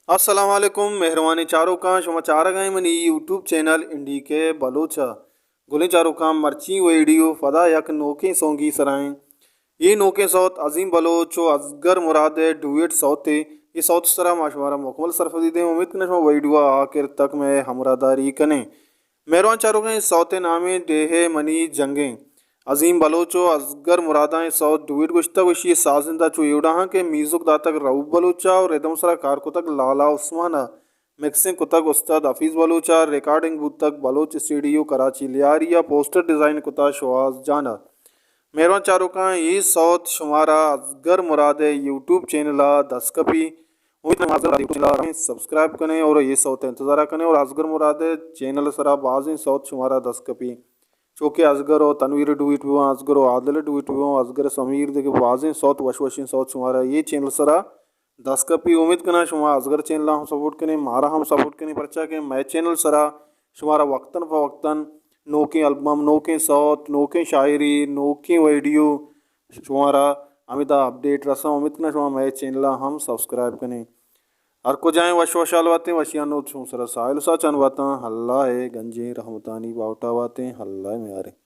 السلام علیکم مہروانیں چاروکاں، شما چارگ ءَ ایں منی یوٹیوب چینل این ڈی کے بلوچ ءَ۔ گلیں چاروکاں، مرچی ویڈیو پدا یک نوکیں سونگی سرا ایں۔ اے نوکیں سوت عظیم بلوچ و اصغر مراد ءِ ڈویٹ سوتے۔ اے سوت سرا ما شمارا مکمل سرپدی دیں۔ امید کناں شما ویڈیو ءَ آخر تک مئے ہمراہداری کنیں۔ مہروان چاروکاں، اے سوت ءِ نام ایں ڈیہہ منی جنگیں۔ عظیم بلوچ و اصغر مراداں اے سوت ڈویٹ گوشتگ و ایشی ءِ سازندہ چو ایوڑا ہاں کہ میوزک داتگ رؤف بلوچ ءَ و ردم سرا کار کتگ لالا عثمان ءَ، مکسنگ کتگ استاد حفیظ بلوچ ءَ، ریکارڈنگ بوتگ بلوچ اسٹوڈیو کراچی لیاری ءَ، پوسٹر ڈیزائن کتگ شوہاز جان ءَ۔ مہروان چاروکاں، اے سوت شمارا اصغر مراد ءِ یوٹیوب چینل ءَ دست کپی۔ امید کناں اصغر مراد ءِ یوٹیوب چینل ءَ سبسکرائب کنیں اور اے سوت ءِ انتظار ءَ کنیں اور اصغر مراد ءِ چینل ءِ سرا بازیں سوت شمارا دست کپی۔ چو کہ اصغر و تنویر ڈویٹ بوان، اصغر و عادل ڈویٹ بوان، اصغر سمیر، دگہ بازیں سوت، وش وشیں سوت شمارا اے چینل ءِ سرا دست کپی۔ امید کناں شما اصغر چینل ءَ ہم سپورٹ کنیں، مارا ہم سپورٹ کنیں، پرچا کہ مئے چینل ءِ سرا شمارا وقتاً فوقتاً نوکیں البم، نوکیں سوت، نوکیں شاعری، نوکیں ویڈیو شمارا ہمدا اپڈیٹ رساں۔ امید کناں شما مئے چینل ءَ ہم سبسکرائب کنیں۔ ہر کجائیں وش وشحال باتیں، وشیانی نود شمئے سرا ساہیل و ساچان باتاں۔ اللہ ءِ گنجیں رحمتانی باہوٹ ءَ باتیں۔ اللہ ءِ میاریں۔